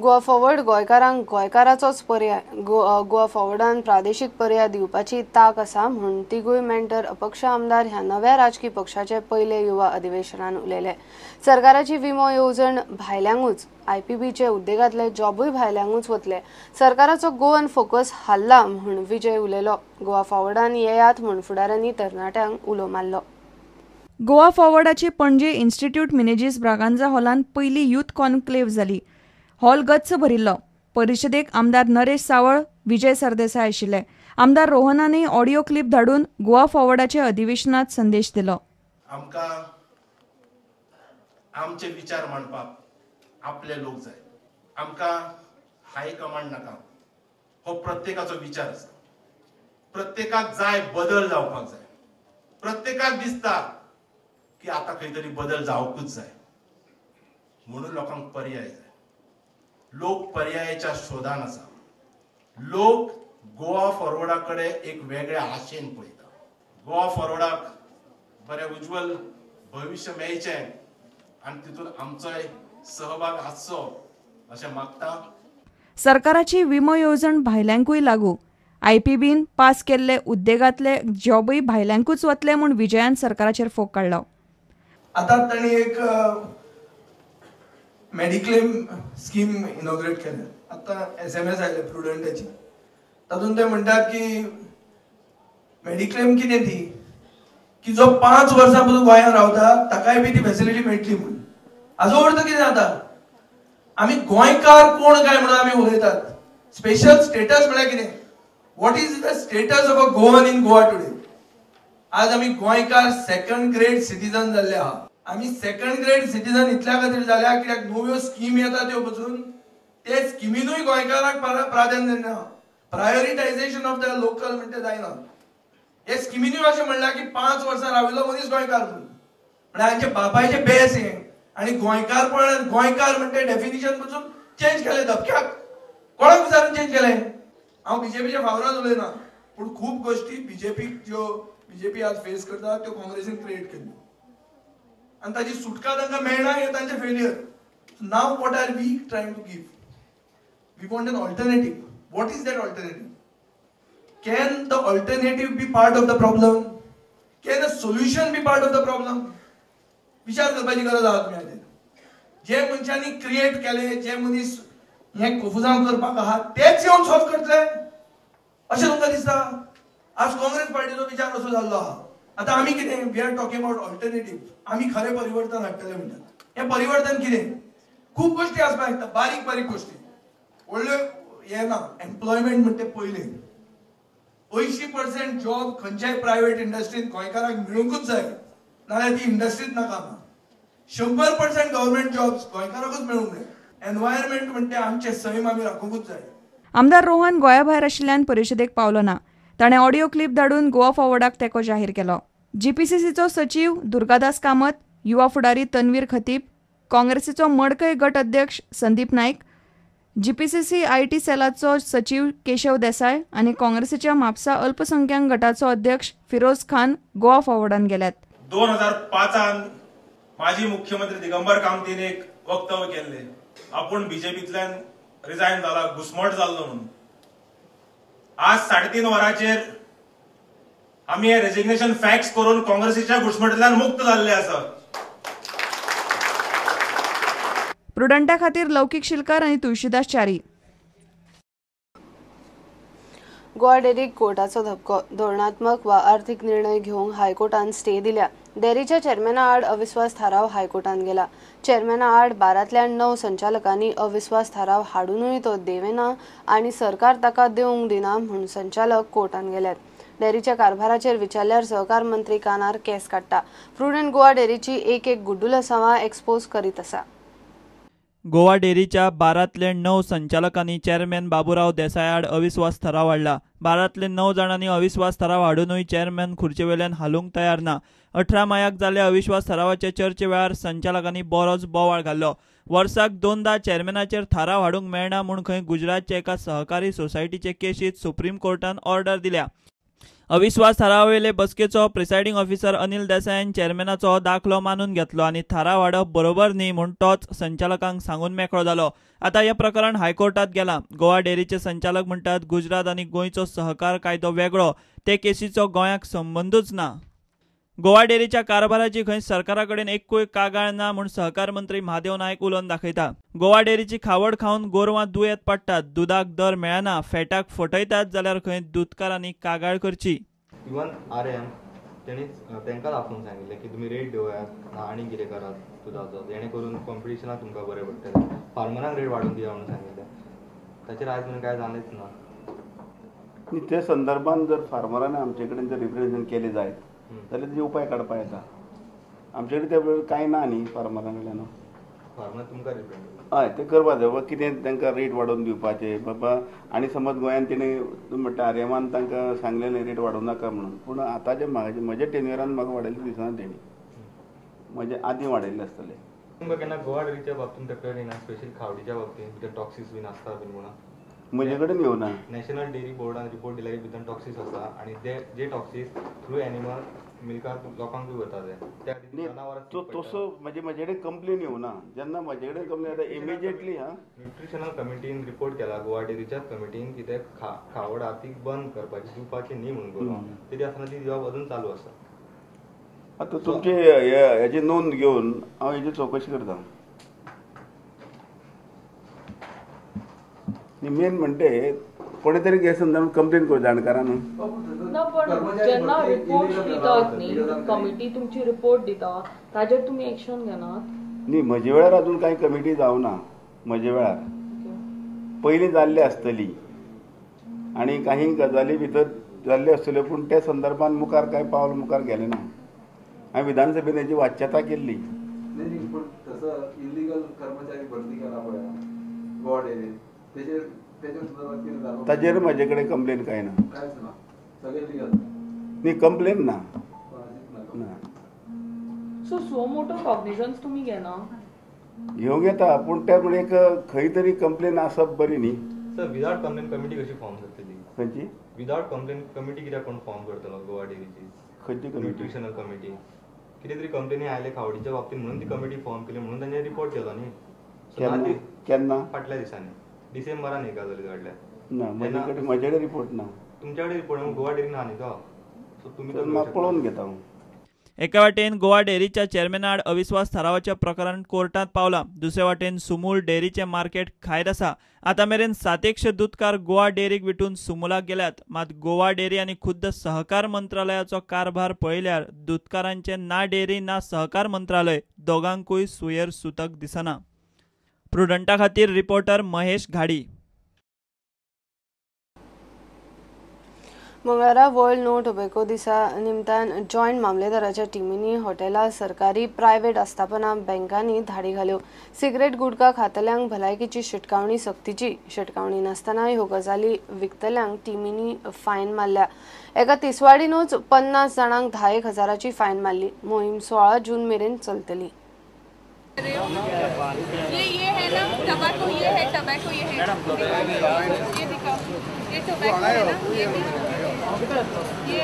Goa forward गोंयकारांक गोंयकाराचोच पर्याय, गोवा फॉरवर्डान प्रादेशीक पर्याय दिवपाची तांक आसा म्हूण तिगूय मेंटर अपक्ष आमदार ह्या नव्या राजकी पक्षाचे पयले युवा अधिवेशनान उलयले. सरकाराची विमो येवजण भायल्यांकूच, आयपीबीचे उद्देगांतले जॉबूय भायल्यांकूच वतले. सरकाराचो गोवन फोकस हाल्ला म्हूण विजय उलयलो. गोवा फॉरवर्डान येयात म्हूण फुडाऱ्यांनी तरणाट्यांक उलो मारलो. गोवा फॉरवर्डाची पणजे इन्स्टिट्यूट मिनेजीस ब्रागांझा हॉलान पयली यूथ कॉन्क्लेव्ह जाली. हॉल गच्च भरिल्लो. परिशदेक आमदार नरेश सावळ, विजय सरदेसाय आशिल्ले. आमदार रोहनानय ऑडियो क्लिप धाडून गोवा फॉरवर्डाचे अधिवेशनात संदेश दिलो. आमकां आमचे विचार मांडपाक आपले लोक जाय. आमकां हायकमांड नाका. हो प्रत्येकाचो विचार आसा. प्रत्येकाक जाय बदल जावपाक जाय. प्रत्येकाक दिसता की आतां खंय तरी बदल जावंकूच जाय म्हणून लोकांक पर्याय जाय. लोक पर्यायाच्या शोधान आसा. लोक गोवा फॉरवर्डा कडेन एक वेगळ्या आशेन पळयता. गोवा फॉरवर्डाक बरें उज्ज्वल भविश्य मेळचें आनी तितून आमचोय सहभाग आसचो अशें मागता. सरकाराची विमो येवजण भायल्यांकूय लागू, आयपीबीन पास केल्ले उद्देगांतले जॉबूय भायल्यांकूच वतले म्हूण विजयान सरकाराचेर फोग काडलो. आतां तांणी एक मेडिक्लेम स्कीम इनॉग्रेट केल्या. आतां SMS आयले प्रुडंटाची. तातूंत ते म्हणटात की मेडिक्लेम कितें ती की जो 5 वर्सां पसून गोंयांत रावता ताकाय बी ती फेसिलिटी मेळटली म्हूण. हाजो अर्थ कितें जाता, आमी गोंयकार कोण काय म्हणून आमी उलयतात. स्पेशल स्टेटस म्हळ्यार कितें? What is the status of a Goan in Goa today? आज आमी गोंयकार सेकंड ग्रेड सिटीजन जाल्ले आहा. आमी सेकंड ग्रेड सिटीजन इतल्या खातीर जाल्या कित्याक नव्यो स्कीम येता त्यो पसून ते स्किमीनूय गोंयकारांक प्राधान्य ना. प्रायोरिटायझेशन ऑफ the local म्हणटा जायना. हे स्किमीनूय अशें म्हणलां की 5 वर्सां राविल्लो मनीस गोंयकार म्हणून, म्हळ्यार हांचे बापायचे बेस हें आनी गोंयकारपण, गोंयकार म्हणटा डेफिनिशन पसून चेंज केलें धपक्याक. कोणाक विचारून चेंज केलें? हांव बीजेपीच्या फावरान उलयना, पूण खूब गोश्टी बीजेपीक ज्यो बीजेपी आज फेस करता त्यो काँग्रेसीन क्रिएट केल्ल्यो आनी ताची सुटका तांकां मेळना हें तांचें failure. Now what are we trying to give? We want an alternative. What is that alternative? Can the alternative be part of the problem? Can a solution be part of the problem? विचार करपाची गरज आहा तुमी हाजेर. जे मनशांनी create केले, जे मनीस हें कोफुजांव करपाक आहा तेच येवन सॉल्व करतले अशें तुमकां दिसता? आज काँग्रेस पार्टीचो विचार असो जाल्लो आहा. आतां आमी कितें, we are talking about alternative. आमी खरें परिवर्तन हाडटले म्हणटात. हें परिवर्तन कितें? खूब गोश्टी आसपाक शकता, बारीक बारीक गोश्टी, व्हडल्यो हें ना. एम्प्लॉयमेंट म्हणटा पयलें 80% जॉब खंयच्याय प्रायवेट इंडस्ट्रीन गोंयकारांक मेळुंकूच जाय, नाजाल्यार ती इंडस्ट्रीत नाका. 100% गव्हर्मेंट जॉब्स गोंयकारांकूच मेळूंक जाय. एनवायरमेंट म्हणटा आमचें सैम आमी राखुंकूच जाय. आमदार रोहन गोंया भायर आशिल्ल्यान परिशदेक पावलो ना. ताणें ऑडियो क्लिप धाडून गोवा फॉरवर्डाक तेंको जाहीर केलो. जीपीसीसीचो सचीव दुर्गादास कामत, युवा फुडारी तन्वीर खतीब, काँग्रेसीचो मडकय गट अध्यक्ष संदीप नायक, जीपीसीसी IT सेलाचो सचीव केशव देसाय आनी काँग्रेसीच्या म्हापसा अल्पसंख्याक गटाचो अध्यक्ष फिरोज खान गोवा फॉरवर्डान गेल्यात. 2005 माजी मुख्यमंत्री दिगंबर कामतीन एक वक्तव्य केल्लें, आपूण बीजेपींतल्यान रिजायन जाला, घुस्मट जाल्लो म्हणून. आज 3:30 वरांचेर आमी हे रेजिग्नेशन फॅक्स करून काँग्रेसीच्या घुस्मटींतल्यान मुक्त जाल्ले आसा. प्रुडंटा खातीर लौकीक शिलकार आनी तुळशीदास च्यारी. गोवा डेरीक कोर्टाचो धपको. धोरणात्मक वा आर्थिक निर्णय घेवंक हायकोर्टान स्टे दिल्या. डेरीच्या चेअरमॅना आड अविस्वास थाराव हायकोर्टान गेला. चेअरमॅना आड 12तल्या 9 संचालकांनी अविस्वास थाराव हाडुनूय तो देवेना आनी सरकार ताका देवंक दिना म्हूण संचालक कोर्टान गेल्यात. डेरीच्या कारभाराचेर विचारल्यार सहकार मंत्री कानार केस काडटा. प्रुडंट गोवा डेरीची एक एक गुड्डुलसांवां एक्सपोज करीत आसा. गोवा डेरीच्या 12तले 9 संचालकांनी चेअरमॅन बाबूराव देसाय आड अविस्वास थाराव हाडला. 12तले 9 जाणांनी अविस्वास थाराव हाडुनूय चेअरमॅन खुर्चेवेल्यान हालूंक तयार ना. 18 मायाक जाल्ल्या अविश्वास थारावाचे चर्चे वेळार संचालकांनी बरोच बोवाळ घाल्लो. वर्साक 2दा चेअरमॅनाचेर थाराव हाडूंक मेळना म्हूण खंय गुजरातच्या एका सहकारी सोसायटीचे केशींत सुप्रीम कोर्टान ऑर्डर दिल्या. अविश्वास थारावावेले बसकेचो प्रिसायडींग ऑफिसर अनिल देसायान चेअरमॅनाचो दाखलो मानून घेतलो आनी थाराव हाडप बरोबर न्ही म्हूण तोच संचालकांक सांगून मेकळो जालो. आतां हें प्रकरण हायकोर्टात गेलां. गोवा डेअरीचे संचालक म्हणटात गुजरात आनी गोंयचो सहकार कायदो वेगळो, ते केसीचो गोंयाक संबंदूच ना. गोवा डेअरीच्या कारभाराची खंय सरकारा कडेन एक्कूय कागाळ ना म्हूण सहकार मंत्री महादेव नायक उलोवन दाखयता. गोवा डेअरीची खावड खावन गोरवां दुयेंत पडटात, दुदाक दर मेळना, फेटाक फटयतात जाल्यार खंय दुदकारांनी कागाळ करची. इवन RM तेणी तांकां आपोवन सांगिल्लें की तुमी रेट देवयात ना आनी कितें करात दुदाचो, जेणे करून कॉम्पिटिशनाक तुमकां बरें पडटलें, फार्मरांक रेट वाडोवन दिया म्हणून सांगिल्लें. ताचेर आयज मेरेन कांय जालेंच ना. ते संदर्भान जर फार्मरांनी आमचे कडेन जर रिप्रेझेंट केलें जायत जाल्यार तेजे उपाय काडपा येता. आमचे कडेन ते कांय ना न्ही फार्मरां कडल्यान. फार्मर तुमकां रिप्रेझेंट हय ते करपा जाय बाबा, कितें तांकां रेट वाडोवन दिवपाचें बाबा. आनी समज गोंयान तेणें तुमी म्हणटा आर्यमान तांकां सांगलेलें रेट वाडोवं नाका म्हणून, पूण आतांचे म्हज्या टेन्युअरान म्हाका वाडयल्लें दिसना तेणी, म्हजे आदीं वाडयल्लें आसतलें. तुमकां केन्ना गोवा डेअरीच्या बाबतींत तक्रार येना, स्पेशली खावडीच्या बाबतींत भितर टॉक्सिस बीन आसता बीन म्हणून? म्हजे कडेन येवना. नॅशनल डेअरी बोर्डान रिपोर्ट दिला की भितर टॉक्सिस आसा आनी जे टॉक्सिस थ्रू एनिमल मिल्काक लोकांकूय वता ते. तो तसो म्हणजे म्हजे कडेन कंप्लेन येवना. जेन्ना म्हजे कडेन कंप्लेन येता इमिजिएटली हा न्युट्रिशनल कमिटीन रिपोर्ट केला, गोवा डेअरीच्याच कमिटीन, की ते खावड आहा ती बंद करपाची, दिवपाची न्ही म्हणून गोरवांक. तरी आसतना ती दिवप अजून चालू आसा. आतां तुमची हेजी नोंद घेवन हांव हेजी चवकशी करता. मेन म्हणटे कोणी तरी हे संदर्भात कंप्लेन करू जाणकारान. ना पण जेन्ना रिपोर्ट दितात न्ही कमिटी, तुमची रिपोर्ट दिता ताजेर तुमी एक्शन घेनात न्ही. म्हजे वेळार अजून कांय कमिटी जावना. म्हजे वेळार पयलीं जाल्ली आसतली आनी काही गजाली भितर जाल्ल्यो आसतल्यो, पूण त्या संदर्भात मुखार कांय पावल मुखार गेलें ना. हांवें विधानसभेन हेची वाच्यता केल्ली. न्ही पूण तसो इलिगल कर्मचारी भरती केला पळय गोवा डेअरीन, ताजेर म्हजे कडेन कंप्लेन कांय ना. न्ही कंप्लेन ना. सो सुओ मोटो कॉग्निजन्स तुमी घेना? घेवंक येता, पूण ते म्हण एक खंय तरी कंप्लेन आसप बरी न्ही. सर विदाउट कंप्लेन कमिटी कशी फॉर्म करतली? खंयची विदाउट कंप्लेन कमिटी कित्याक कोण फॉर्म करतलो गोवा डेअरीची? खंयची कमिटी? Nutritional committee. कितें तरी कंप्लेनी आयले खावडीच्या बाबतींत म्हणून ती कमिटी फॉर्म केली म्हणून तांणी रिपोर्ट केलो न्ही. केन्ना? फाटल्या दिसांनी डिसेंबरान ही गजाल घडल्या. ना म्हजे कडेन रिपोर्ट ना. तुमच्या कडेन रिपोर्ट गोवा डेअरी ना न्ही तो, सो तुमी पळोवन घेता. एका वाटेन गोवा डेअरीच्या चेअरमॅना आड अविश्वास थारावाचें प्रकरण कोर्टांत पावलां, दुसरे वाटेन सुमूल डेअरीचें मार्केट खायत आसा. आतां मेरेन 700 दुदकार गोवा डेअरीक विटून सुमुलाक गेल्यात. मात गोवा डेअरी आनी खुद्द सहकार मंत्रालयाचो कारभार पळयल्यार दुदकारांचें ना डेअरी ना सहकार मंत्रालय दोगांकूय सुयेर सुतक दिसना. प्रुडंटा खातीर रिपोर्टर महेश घाडी. मंगळारा वर्ल्ड नो टोबॅको दिसा निमतान जॉयंट मामलेदाराच्या टिमींनी हॉटेलां, सरकारी, प्रायव्हेट आस्थापनां, बँकांनी धाडी घाल्यो. सिगरेट गुटखा खातल्यांक भलायकीची शिटकावणी सक्तीची. शिटकावणी नासतना ह्यो गजाली विकतल्यांक टिमींनी फायन मारल्या. एका तिसवाडीनूच 50 जाणांक 10,000 हजाराची फायन मारली. मोहीम 16 जून मेरेन चलतली. ये है ना टबैको, ये है टबैको, ये है, ये दिखाओ, ये टबैको है ना, ये भी, ये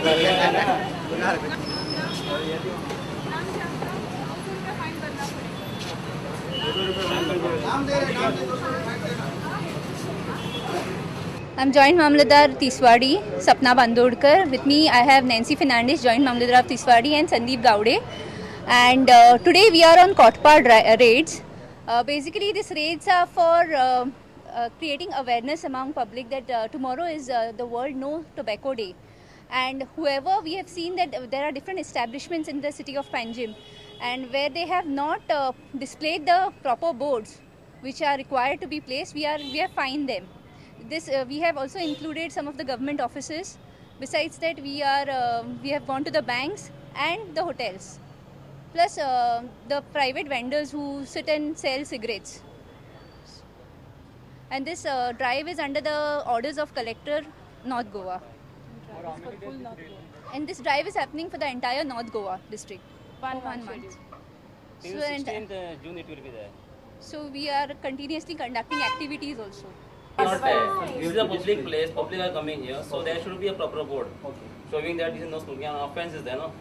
I'm Joint Mamlatdar Tiswadi, Sapna Bandodkar. With me I have Nancy Fernandez, Joint Mamlatdar of Tiswadi, and Sandeep Gaude. And today we are on Kotpad raids. Basically these raids are for creating awareness among public that tomorrow is the World No Tobacco Day. And whoever we have seen that there are different establishments in the city of Panjim, and where they have not displayed the proper boards which are required to be placed, we have fined them. This we have also included some of the government offices. Besides that, we have gone to the banks and the hotels, plus the private vendors who sit and sell cigarettes. And this drive is under the orders of Collector North Goa. And this drive is happening for the entire North Goa district. One month. Till 16th June it will be there. So we are continuously conducting activities also. Not fair. This is a public place. Public are coming here, so there should be a proper board showing that this is no smoking. An offense is there, no?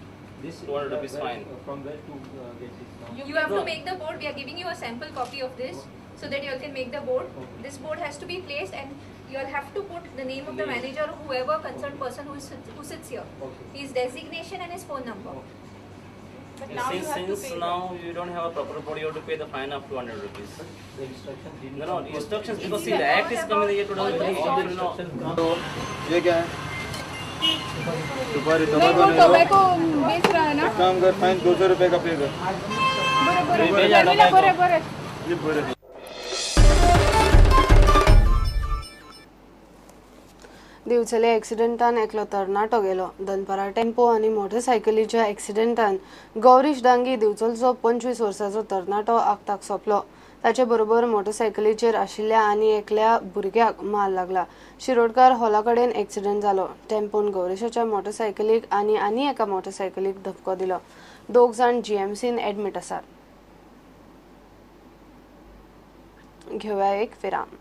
This 200 rupees fine. From where to get this now? You have to make the board. We are giving you a sample copy of this so that you all can make the board. Okay. This board has to be placed and you all have to put the name of the manager or whoever concerned person who sits here. Okay. His designation and his phone number. Okay. But now you have to Since pay. Now you don't have a proper board, you have to pay the fine of 200 rupees. The instructions didn't No, come. instructions, because It's see the act is coming in the year all the 2003. No. तो ये क्या है? सुपारी नहीं, वो tobacco बेच रहा है ना. एक काम कर, फाइन 200 रुपए का पे कर. बरोबर बरोबर बरोबर. ये बरोबर. दिवचले एक्सिडेंटान एकलो तरणाटो गेलो. दनपारा टेम्पो आनी मोटरसायकलीच्या एक्सिडेंटान गौरीश डांगी दिवचलचो 25 वर्सांचो तरणाटो आक्ताक सोंपलो. ताचे बरोबर मोटरसायकलीचेर आशिल्ल्या आनी एकल्या भुरग्याक माल लागला. शिरोडकार हॉला कडेन एक्सिडेंट जालो. टेम्पोन गौरीशाच्या मोटरसायकलीक आनी आनी एका मोटरसायकलीक धपको दिलो. 2 जाण जीएमसीन एडमीट आसात. घेवया एक विराम.